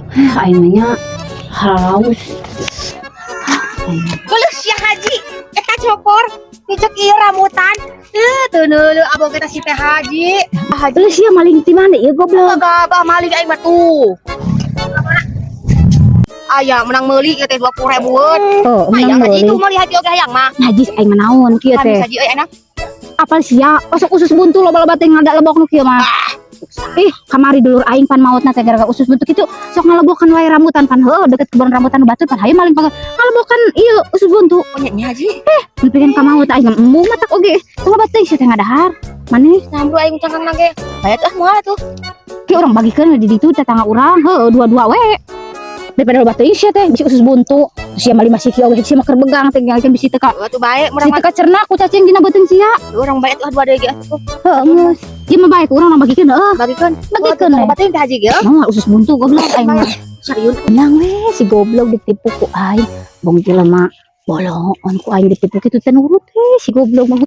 Eh, aing mah nya haus. Aing mah. Geuleuh sia, Haji, eta copor, dicek ieu rambutan. Teu teu neuleuh abong kita si teh Haji. Haji. Geus sia maling ti mana ieu, goblok? Gabah maling aing mah tuh. Aya menang meuli ieu teh 20 ribuan. Oh, Hayang menang Haji itu meuli. meuli, Haji oge hayang mah. Najis aing mah naon kieu Kan teh. haji euy enak. Apal sia, osok usus buntu loba-loba teh ngada lebok nu kieu mah. Ih, kamari dulur aing pan maotna teh gara-gara usus buntu kitu. Sok ngalebokan wae rambutan pan heuh deket kebun rambutan nu batur pan hayu maling pakai ngalebokan ieu usus buntu. Oh nya nya, Haji. Nepikeun ka maot aing embung matak oge. Tong loba teuing sia teh ngadahar. Maneh Nah, bro aing cangkang ge. Bayat ah moal tuh. Ki urang bagikeun di ditu tetangga urang heuh dua-dua we. Daripada loba teuing sia teh bisi usus buntu. Sia mali masih kieu oge sia mah keur begang teh tinggalkeun bisi teu ka Tuh bae bisi urang teu kacerna ku cacing dina beuteung sia. Urang bae tuh dua deui ge. Heuh geus. Ieu mah bae ku urang bagikeun heuh. Bagikeun. Bagikeun we. Obat teh Haji ge. Mau usus buntu goblok aing mah. Serius. Menang we si goblok ditipu ku aing. Bong jelema bolongan ku aing ditipu kitu teh nurut we si goblok mah.